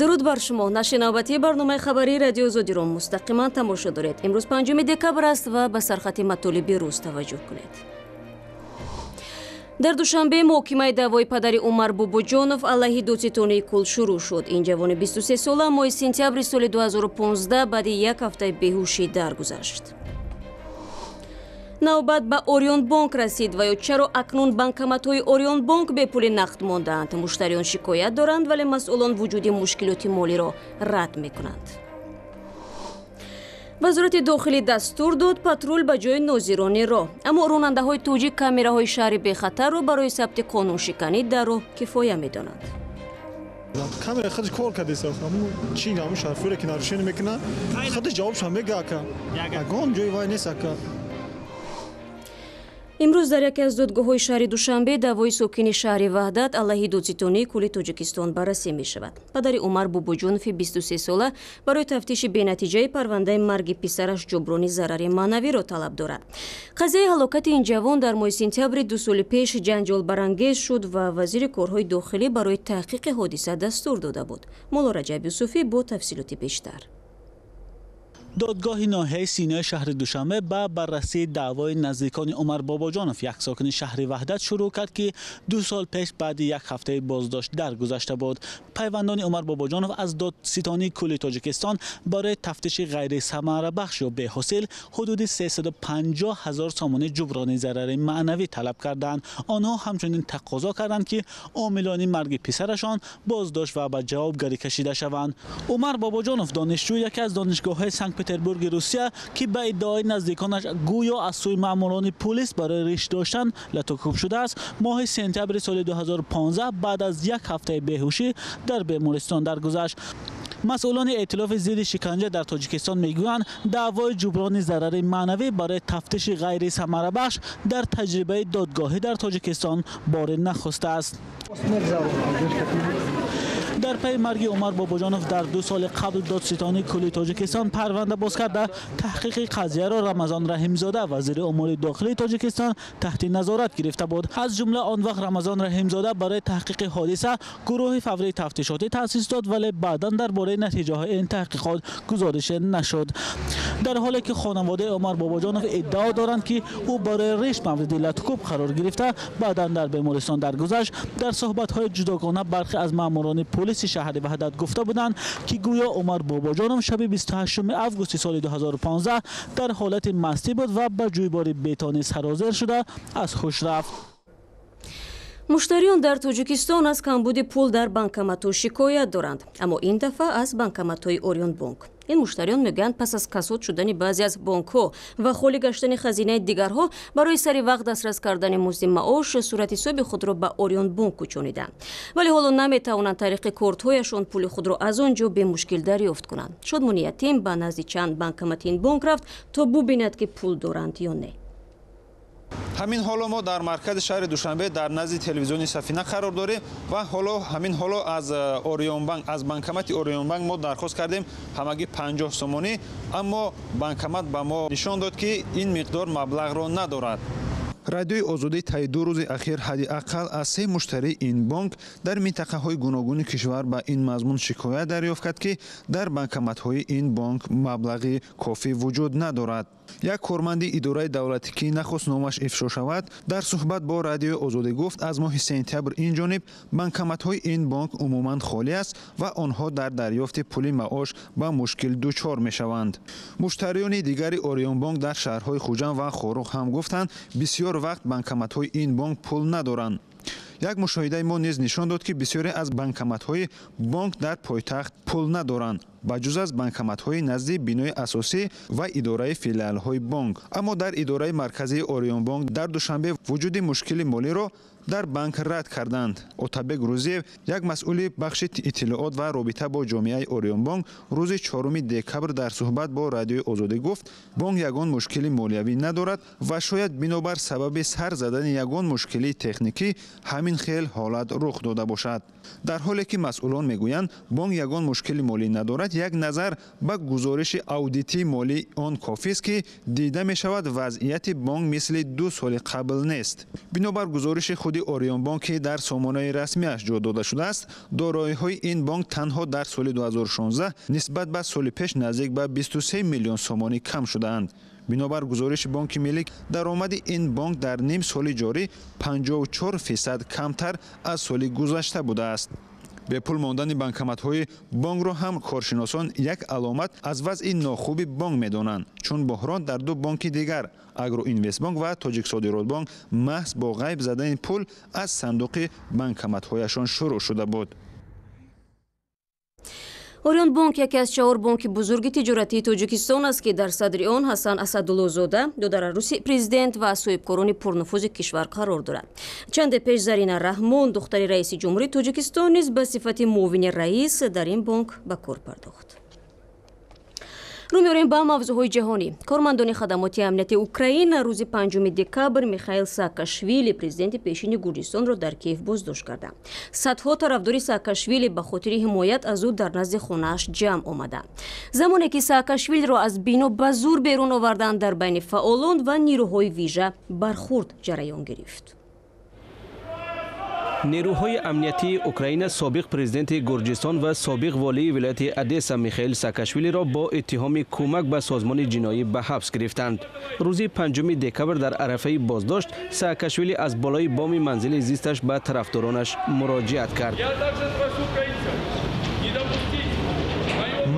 Дуруд бар шумо. Нашри навбатии барномаи хабарии Радиои Озодиро мустақиман тамошо доред. Имрӯз 5 декабр аст ва ба сархати матолиби рӯз таваҷҷӯҳ кунед. Дар Душанбе муҳокимаи даъвои падари Умар Бобоҷонов алайҳи додситонии кул шурӯъ шуд. Ин ҷавони 23 сола моҳи сентябри соли 2015 баъди як ҳафтаи беҳушӣ даргузашт. Навбат ба Орионбонк расид ва ё чаро акнун банкоматҳои Орионбонк бепули нақд мондаанд? Муштариён шикоят доранд, вале масъулон вуҷуди мушкилоти молиро рад мекунанд. Вазорати дохилӣ дастур дод патрул ба ҷои нозирони роҳ, аммо ронандаҳои тоҷик камераҳои шаҳри бехатарро барои сабти қонуншиканӣ дар роҳ кифоя медонанд. Камера худаш кор кардеса, чи ҳамун шофёре ки нарушение мекунад, худаш ҷавобша мега, ака. Ягон ҷои вай нест, ака. Имрӯз дар яке аз додгоҳҳои шаҳри Душанбе даъвои сокини шаҳри Ваҳдат алайҳи додситонии кулли Тоҷикистон баррасӣ мешавад. Падари Умар Бобоҷонови 23сола барои тафтиши бенатиҷаи парвандаи марги писараш ҷуброни зарари маънавиро талаб дорад. Қазияи ҳалокати ин ҷавон дар моҳи сентябри 2 соли пеш ҷанҷолбарангез шуд ва вазири корҳои дохилӣ барои таҳқиқи ҳодиса дастур дода буд. Мулло Раҷаб Юсуфӣ бо тафсилоти бештар. Додгоҳи ноҳияи Синои шаҳри Душанбе ба баррасии даъвои наздикони Умар Бобоҷонов, як сокини шаҳри Ваҳдат, шурӯъ кард, ки 2 сол пеш баъди як ҳафтаи боздошт даргузашта буд. Пайвандони Умар Бобоҷонов аз додситонии кулли Тоҷикистон барои тафтиши ғайрисамарабахш ё беҳосил ҳудуди 350 ҳазор сомонӣ ҷуброни зарари маънавӣ талаб карданд. Онҳо ҳамчунин тақозо карданд, ки омилони марги писарашон боздошт ва ба ҷавобгарӣ кашида шаванд. Умар Бобоҷонов донишҷӯи яке аз донишгоҳҳои Санкт Петербурги Русия, ки ба иддаои наздиконаш гӯё аз сӯи маъмурони пулис барои риш доштан латукӯб шудааст, моҳи сентябри соли 2015 баъд аз як ҳафтаи беҳушӣ дар бемористон даргузашт. Масъулони Эътилофи зидди шиканҷа дар Тоҷикистон мегӯянд, даъвои ҷуброни зарари маънавӣ барои тафтиши ғайрисамарабахш дар таҷрибаи додгоҳӣ дар Тоҷикистон бори нахустааст. Дар пайи марги Умар Бобоҷонов дар 2 соли қабл додситонии кулли Тоҷикистон парванда боз карда, таҳқиқи қазияро Рамазон Раҳимзода, вазири умури дохилии Тоҷикистон, таҳти назорат гирифта буд. Аз ҷумла он вақт Рамазон Раҳимзода барои таҳқиқи ҳодиса гурӯҳи фаврии тафтишотӣ таъсис дод, вале баъдан дар бораи натиҷаҳои ин таҳқиқот гузорише нашуд. Дар ҳоле ки хонаводаи Умар Бобоҷонов иддао доранд, ки ӯ барои риш мавриди латукӯб қарор гирифта, баъдан дар бемористон даргузашт, дар суҳбатҳои ҷудогона бархе аз маъмурони полиси шаҳри Ваҳдат гуфта буданд, ки гӯё Умар Бобоҷонов шаби 28 августи соли 2015 дар ҳолати мастӣ буд ва ба ҷӯйбори бетонӣ сарозер шуда, аз ҳуш рафт. Муштариён дар Тоҷикистон аз камбуди пул дар банкоматҳо шикоят доранд, аммо ин дафъа аз банкоматҳои Орионбонк. Ин муштариён мегӯянд, пас аз касод шудани баъзе аз бонкҳо ва холӣ гаштани хазинаи дигарҳо, барои сари вақт дастрас кардани музди маош суратҳисоби худро ба Орионбонк кӯчониданд, вале ҳоло наметавонанд тариқи кортҳояшон пули худро аз он ҷо бемушкил дарёфт кунанд. Шодмони Ятим ба назди чанд банкомати ин бонк рафт, то бубинад, ки пул доранд ё не. Ҳамин ҳоло мо дар маркази шаҳри Душанбе дар назди телевизиони Сафина қарор дорем ва ҳоло ҳамин ҳоло аз Орионбанк, аз банкомати Орионбанк мо дархост кардем ҳамагӣ 50 сомонӣ, аммо банкомат ба мо нишон дод, ки ин миқдор маблағро надорад. Радиои Озодӣ таи 2 рӯзи ахир ҳадди ақал аз се муштарии ин бонк дар минтақаҳои гуногуни кишвар ба ин мазмун шикоят дарёфт кард, ки дар банкоматҳои ин бонк маблағи кофӣ вуҷуд надорад. Як корманди идораи давлатӣ, ки нахост номаш ифшо шавад, дар суҳбат бо Радиои Озодӣ гуфт, аз моҳи сентябр ин ҷониб банкоматҳои ин бонк умуман холӣ аст ва онҳо дар дарёфти пули маош ба мушкил дучор мешаванд. Муштариёни дигари Орионбонк дар шаҳрҳои Хуҷанд ва Хоруғ ҳам гуфтанд, бисёр вақт банкоматҳои ин бонк пул надоранд. Як мушоҳидаи мо низ нишон дод, ки бисёре аз банкоматҳои бонк дар пойтахт пул надоранд, ба ҷуз аз банкоматҳои назди бинои асосӣ ва идораи филиалҳои бонк. Аммо дар идораи марказии Орионбонк дар Душанбе вуҷуди мушкили молиро дар банк рад карданд. Отабек Рӯзиев, як масъули бахши иттилоот ва робита бо ҷомеаи Орионбонк, рӯзи 4 декабр дар суҳбат бо Радиои Озодӣ гуфт, бонк ягон мушкили молиявӣ надорад ва шояд бинобар сабаби сар задани ягон мушкилии техникӣ ҳамин Ҳамин хел ҳолат рух дода бошад. Дар ҳоле ки масъулон мегӯянд, бонк ягон мушкили молӣ надорад, як назар ба гузориши аудитии молии он кофист, ки дида мешавад вазъияти бонк мисли 2 соли қабл нест. Бинобар гузориши худи Орионбонк, ки дар сомонаи расмиаш ҷо дода шудааст, дороиҳои ин бонк танҳо дар соли 2016 нисбат ба соли пеш наздик ба 23 миллион сомонӣ кам шудаанд. Бинобар гузориши Бонки Миллӣ, даромади ин бонк дар ним соли ҷорӣ 54% камтар аз соли гузашта будааст. Бепул мондани банкоматҳои бонкро ҳам коршиносон як аломат аз вазъи нохуби бонк медонанд, чун буҳрон дар 2 бонки дигар, Агроинвестбонк ва Тоҷиксодиротбонк, маҳз бо ғайб задани пул аз сандуқи банкоматҳояшон шурӯъ шуда буд. Орионбонк яке аз 4 бонки бузурги тиҷоратии Тоҷикистон аст, ки дар садри он Ҳасан Асадуллозода, додараруси президент ва соҳибкорони пурнуфузи кишвар қарор дорад. Чанде пеш Зарина Раҳмон, духтари раиси ҷумҳурии Тоҷикистон, низ ба сифати муовини раис дар ин бонк ба кор пардохт. Рӯ меорем ба мавзӯъҳои ҷаҳонӣ. Кормандони хадамоти амнияти Украина рӯзи 5 декабр Михаил Саакашвили, президенти пешини Гурҷистонро дар Киев боздошт карданд. Садҳо тарафдори Саакашвили ба хотири ҳимоят аз ӯ дар назди хонааш ҷамъ омаданд. Замоне ки Саакашвилиро аз бино ба зур берун оварданд, дар байни фаъолон ва нирӯҳои вижа бархурд ҷараён гирифт. Нерӯҳои амниятии Украина собиқ президенти Гурҷистон ва собиқ волии вилояти Одесса Михаил Саакашвилиро бо иттиҳоми кӯмак ба созмони ҷиноӣ ба ҳабс гирифтанд. Рӯзи 5 декабр дар арафаи боздошт Саакашвили аз болои боми манзили зисташ ба тарафдоронаш муроҷиат кард.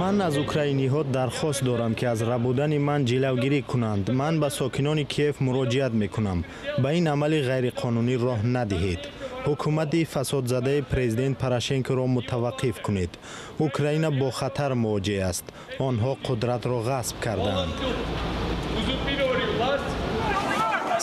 Ман аз украиниҳо дархост дорам, ки аз рабудани ман ҷилавгирӣ кунанд. Ман ба сокинони Киев муроҷиат мекунам. Ба ин амали ғайриқонунӣ роҳ надиҳед. Ҳукумати фасодзадаи президент Порошенкоро мутаваққиф кунед. Украина бо хатар мувоҷеҳ аст. Онҳо қудратро ғасб кардаанд.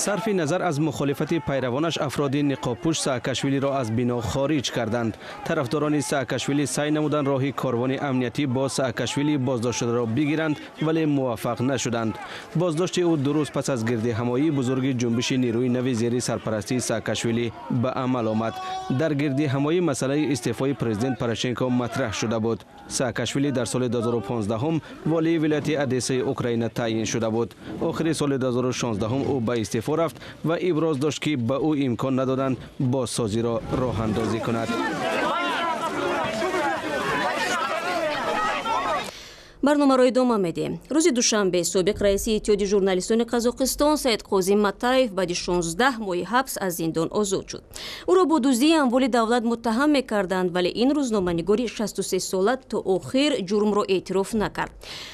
Сарфи назар аз мухолифати пайравонаш, афроди ниқобпӯш Саакашвилиро аз бино хориҷ карданд. Тарафдорони Саакашвили саъй намуданд роҳи корвони амниятӣ бо Саакашвили боздоштшударо бигиранд, вале муваффақ нашуданд. Боздошти ӯ 2 рӯз пас аз гирдиҳамоии бузурги ҷунбиши нерӯи нави зери сарпарастии Саакашвили ба амал омад. Дар гирдиҳамоӣ масъалаи истеъфои президент Порошенко матраҳ шуда буд. Саакашвили дар соли 2015 волии вилояти Одессаи Украина таъйин шуда буд. Охири соли 2016 ӯ ба истеъфо рафт ва иброз дошт, ки ба ӯ имкон надоданд бозсозиро роҳандозӣ кунад. Барномаро идома медиҳем. Рӯзи душанбе собиқ раиси Иттиҳоди журналистони Қазоқистон Саидқозӣ Матаев баъди 16 моҳи ҳабс аз зиндон озод шуд. Ӯро бо дуздии амволи давлат муттаҳам мекарданд, вале ин рӯзноманигори 63сола то охир ҷурмро эътироф накард.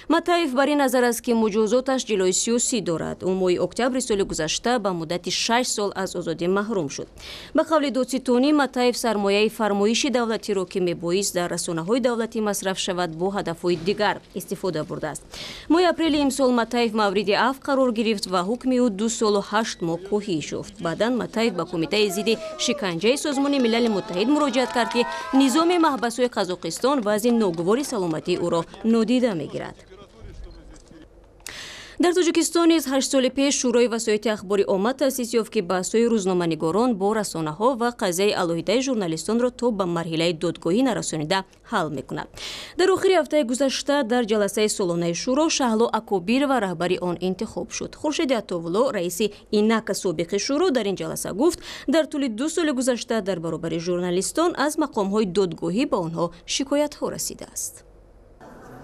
Матаев бар ин назар аст, ки муҷозоташ ҷилои сиёсӣ дорад. Ӯ моҳи октябри соли гузашта ба муддати 6 сол аз озодӣ маҳрум шуд. Ба қавли додситонӣ, Матаев сармояи фармоиши давлатиро, ки мебоист дар расонаҳои давлатӣ масраф шавад, бо ҳадафҳои дигар истифода бурдааст. Моҳи апрели имсол Матаев мавриди афв қарор гирифт ва ҳукми ӯ 2 солу 8 моҳ коҳиш ёфт. Баъдан Матаев ба Кумитаи зидди шиканҷаи Созмони Милали Муттаҳид муроҷиат кард, ки низоми маҳбасҳои Қазоқистон вазъи ногувори саломатии ӯро нодида мегирад. Дар Тоҷикистон низ 8 соли пеш Шӯрои васоити ахбори омма таъсис ёфт, ки баҳсҳои рӯзноманигорон бо расонаҳо ва қазияи алоҳидаи журналистонро то ба марҳилаи додгоҳӣ нарасонида ҳал мекунад. Дар охири ҳафтаи гузашта дар ҷаласаи солонаи шӯро Шаҳло Акобирова раҳбари он интихоб шуд. Хуршеди Атовулло, раиси инака собиқи шӯро, дар ин ҷаласа гуфт, дар тӯли 2 соли гузашта дар баробари журналистон аз мақомҳои додгоҳӣ ба онҳо шикоятҳо расидааст.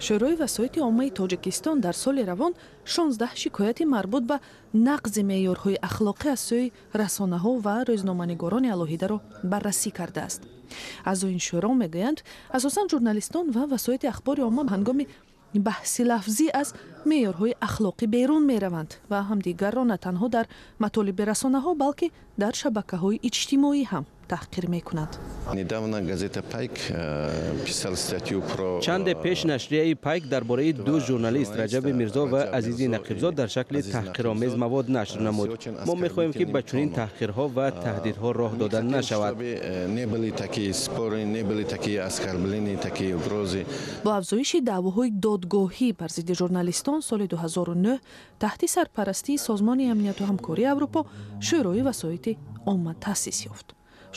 Шӯрои васоити оммаи Тоҷикистон дар соли равон 16 шикояти марбут ба нақзи меъёрҳои ахлоқӣ аз сӯи расонаҳо ва рӯзноманигорони алоҳидаро баррасӣ кардааст. Аъзои ин шӯро мегӯянд, асосан журналистон ва васоити ахбори омма ҳангоми баҳси лафзӣ аз меъёрҳои ахлоқӣ берун мераванд ва ҳамдигарро на танҳо дар матолиби расонаҳо, балки дар шабакаҳои иҷтимоӣ ҳам таҳқир мекунанд. Чанде пеш нашрияи Пайк дар бораи 2 журналист Раҷаби Мирзо ва Азизи Нақибзод дар шакли таҳқиромез мавод нашр намуд. Мо мехоҳем, ки ба чунин таҳқирҳо ва таҳдидҳо роҳ дода нашавад. Бо афзоиши даъвоҳои додгоҳӣ бар зидди журналистон соли 2009 таҳти сарпарастии Созмони амнияту ҳамкории Аврупо Шӯрои васоити омма таъсис ёфт.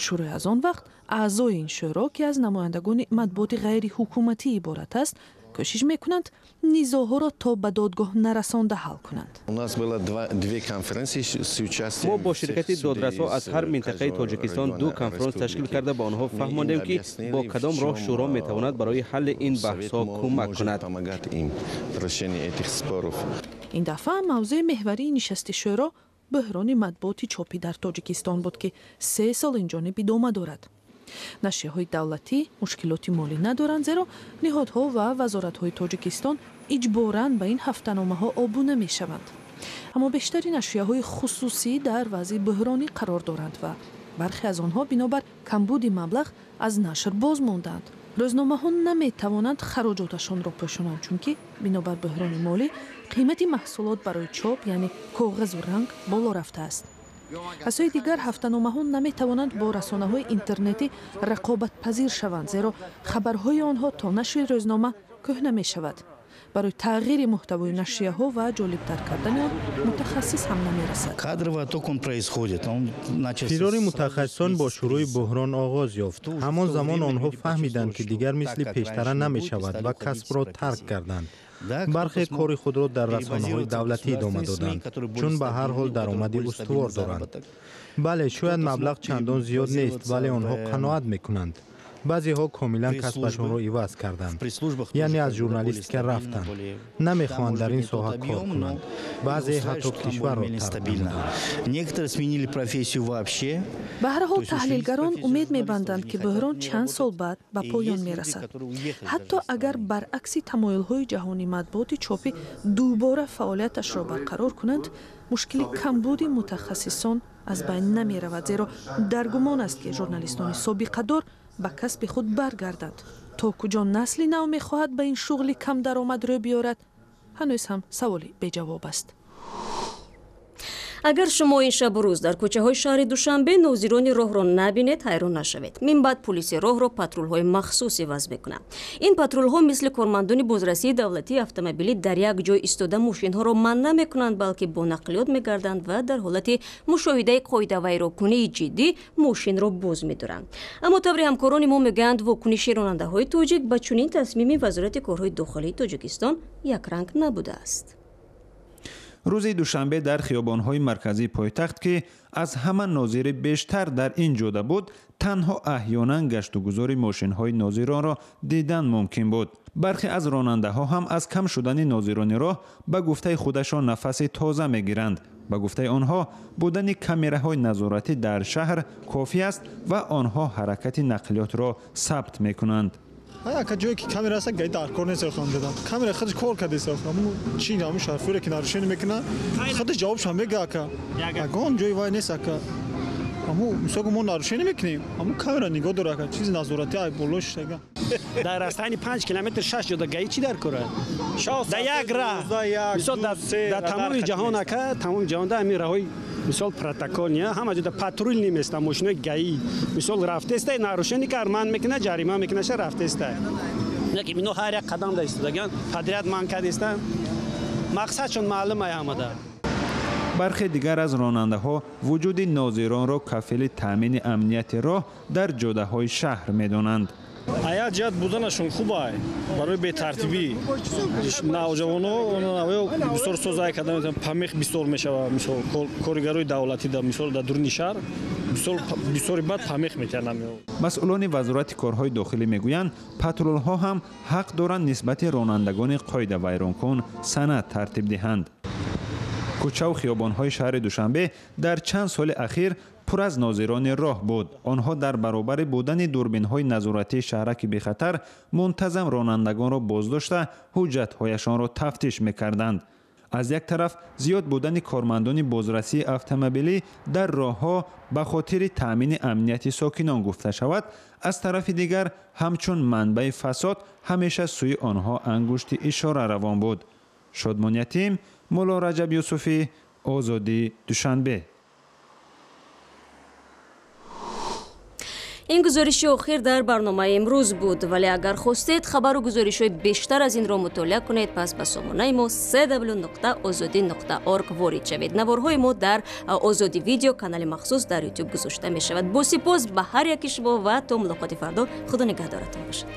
Шурӯъ аз он вақт аъзои ин шӯро, ки аз намояндагони матбуоти ғайриҳукуматӣ иборат аст, кӯшиш мекунанд низоъҳоро то ба додгоҳ нарасонда ҳал кунанд. Мо бо ширкати додрасҳо аз ҳар минтақаи Тоҷикистон ду конфронс ташкил карда, ба онҳо фаҳмондем, ки бо кадом роҳ шӯро метавонад барои ҳалли ин баҳсҳо кӯмак кунад. Ин дафъа мавзӯи меҳварии нишасти шӯро бӯҳрони матбуоти чопӣ дар Тоҷикистон буд, ки 3 сол инҷониб идома дорад. Нашрияҳои давлатӣ мушкилоти молӣ надоранд, зеро ниҳодҳо ва вазоратҳои Тоҷикистон иҷборан ба ин ҳафтаномаҳо обуна мешаванд. Аммо бештари нашрияҳои хусусӣ дар вазъи бӯҳронӣ қарор доранд ва бархе аз онҳо бинобар камбуди маблағ аз нашр боз мондаанд. Рӯзномаҳо наметавонанд хароҷоташонро пӯшонанд, чунки бинобар бӯҳрони молӣ қимати маҳсулот барои чоп, яъне коғазу ранг, боло рафтааст. Аз сӯи дигар, ҳафтаномаҳо наметавонанд бо расонаҳои интернетӣ рақобатпазир шаванд, зеро хабарҳои онҳо то нашри рӯзнома кӯҳна мешавад. Барои тағйири муҳтавои нашрияҳо ва ҷолибтар кардани он мутахассис ҳам намерасад. Фирори мутахассисон бо шурӯи буҳрон оғоз ёфт. Ҳамон замон онҳо фаҳмиданд, ки дигар мисли пештара намешавад ва касбро тарк карданд. Бархе кори худро дар расонаҳои давлатӣ идома доданд, чун ба ҳар ҳол даромади устувор доранд. Бале, шояд маблағ чандон зиёд нест, вале онҳо қаноат мекунанд. Баъзеҳо комилан касбашонро иваз карданд, яъне аз журналистика рафтанд, намехоҳанд дар ин соҳа кор кунанд. Баъзе ҳатто кишварро тарк намуданд. Ба ҳар ҳол, таҳлилгарон умед мебанданд, ки бӯҳрон чанд сол баъд ба поён мерасад. Ҳатто агар баръакси тамоюлҳои ҷаҳони матбуоти чопӣ дубора фаъолияташро барқарор кунанд, мушкили камбуди мутахассисон аз байн намеравад, зеро дар гумон аст, ки журналистони собиқадор ба касби худ баргарданд. То куҷо насли нав мехоҳад ба ин шуғли камдаромад рӯ биёрад, ҳанӯз ҳам саволи беҷавоб аст. Агар шумо ин шабу рӯз дар кӯчаҳои шаҳри Душанбе нозирони роҳро набинед, ҳайрон нашавед. Мин баъд пулиси роҳро патрулҳои махсус иваз мекунанд. Ин патрулҳо мисли кормандони бозрасии давлатии автомобилӣ дар як ҷой истода мошинҳоро манъ намекунанд, балки бо нақлиёт мегарданд ва дар ҳолати мушоҳидаи қоидавайронкунии ҷиддӣ мошинро боз медоранд. Аммо таври ҳамкорони мо мегӯянд, вокуниши ронандаҳои тоҷик ба чунин тасмими Вазорати корҳои дохилии Тоҷикистон якранг набудааст. Рӯзи душанбе дар хиёбонҳои марказии пойтахт, ки аз ҳама нозири бештар дар ин ҷода буд, танҳо аҳёнан гаштугузори мошинҳои нозиронро дидан мумкин буд. Бархе аз ронандаҳо ҳам аз кам шудани нозирони роҳ ба гуфтаи худашон нафаси тоза мегиранд. Ба гуфтаи онҳо, будани камераҳои назоратӣ дар шаҳр кофӣ аст ва онҳо ҳаракати нақлиётро сабт мекунанд. Ака, ҷое ки камера аст, гаи дар кор нест. Додам камера худаш кор кардест. Чи ҳамун шофёре ки нарушение мекунад, худаш ҷавобшам мега, ака. Ягон ҷои вай нест, ака. Аму мисол мо нарушение мекунем, аму камера нигоҳ дора, ака, чизи назоратӣ ай боло шиштага. Дар расстоянии 5 километр 6 ҷода гаи чӣ дар кора? Дар як раҳ, мисол, дар тамоми ҷаҳон, ака, тамоми ҷаҳонда ҳамин раҳои, мисол, протоколния, ҳама ҷода патрул неместа, мошинои гаи, мисол, рафтеста, нарушение кар, ман мекуна, ҷарима мекунаша, рафтеста. Лекин ино ҳар як қадам да истодагиан, подряд ман кардеста, мақсадшон маълум ай ҳамада. Бархе дигар аз ронандаҳо вуҷуди нозиронро кафили таъмини амнияти роҳ дар ҷодаҳои шаҳр медонанд. Ая ҷиҳат буданашон хуб ай барои бетартибӣ навҷавоно бисёр созай карда метавонанд, помех бисёр мешавад. Мисол, коригарои давлатӣ, мисол, дар дуруни шаҳр бисёри бад помех метиҳанд. Масъулони Вазорати корҳои дохилӣ мегӯянд, патрулҳо ҳам ҳақ доранд нисбати ронандагони қоидавайронкун санад тартиб диҳанд. Кӯчаву хиёбонҳои шаҳри Душанбе дар чанд соли ахир пур аз нозирони роҳ буд. Онҳо дар баробари будани дурбинҳои назоратии шаҳраки бехатар мунтазам ронандагонро боздошта, ҳуҷҷатҳояшонро тафтиш мекарданд. Аз як тараф, зиёд будани кормандони бозрасии автомобилӣ дар роҳҳо ба хотири таъмини амнияти сокинон гуфта шавад, аз тарафи дигар, ҳамчун манбаи фасод ҳамеша сӯи онҳо ангушти ишора равон буд. Шодмон Ятим, Мулло Раҷаб Юсуфӣ, Озодӣ, Душанбе. Ин гузориши охир дар барномаи имрӯз буд, вале агар хостед хабару гузоришҳои бештар аз инро мутолиа кунед, пас ба сомонаи мо cw.ozodi.org ворид шавед. Наворҳои мо дар Озодӣ Видео, канали махсус дар Ютуб, гузошта мешавад. Бо сипос ба ҳар яки шумо ва то мулоқоти фардо, худо нигаҳдоратон бошад.